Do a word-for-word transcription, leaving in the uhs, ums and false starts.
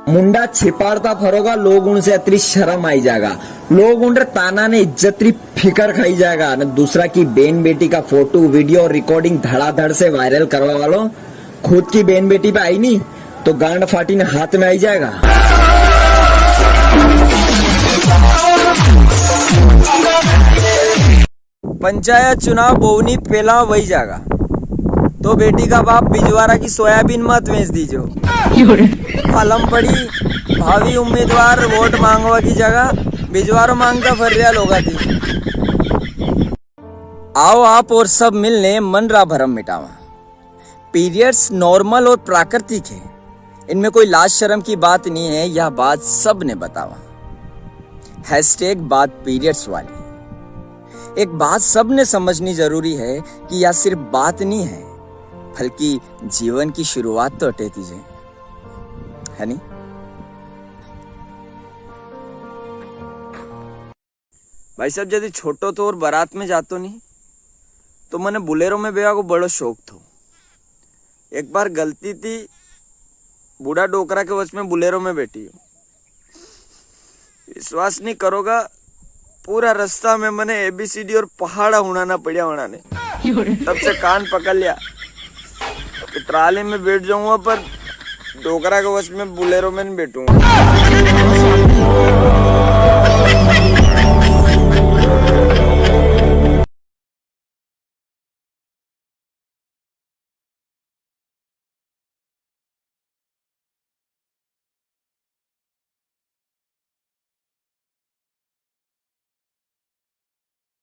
मुंडा छिपाड़ता फरोगा, लोग उनसे अतरी शर्म आई जाएगा, लोग उनरे ताना ने इज्जत री फिकर खाई जाएगा। न दूसरा की बेन बेटी का फोटो, वीडियो, रिकॉर्डिंग धड़ाधड़ से वायरल करवा वालो, खुद की बेन बेटी पे आई नी तो गांड फाटी ने हाथ में आई जाएगा। पंचायत चुनाव बोवनी पेला वई जागा, तो बेटी का बाप बिजवारा की सोयाबीन मत बेच दीजो। मालूम पड़ी, भावी उम्मीदवार वोट मांगवा की जगह बिजवारो मांगता फर रिया लोगा थी। आओ आप और सब मिलने मन रा भरम मिटावा। पीरियड्स नॉर्मल और प्राकृतिक है, इनमें कोई लाज शर्म की बात नहीं है, यह बात सब ने बतावा। हैशटैग बात पीरियड्स वाली। एक बात सबने समझनी जरूरी है कि या सिर्फ बात नी है, बल्कि जीवन की शुरुआत तो अटे थी जे, है नी? भाई साहब, जदी छोटो थो और बारात में जातो नी, तो मने बुलेरो में बेवा को बड़ो शौक थो। एक बार गलती थी बूढ़ा डोकरा के वच में बुलेरो में बैठी हूँ। विश्वास नहीं करोगा, पूरा रास्ता में मने एबीसीडी और पहाड़ा हुणाना पड़िया हुणाने। तब से कान पकड़ लिया कि ट्राली में बैठ जाऊंगा, पर डोकरा के वच में बुलेरो में नहीं बैठूंगा।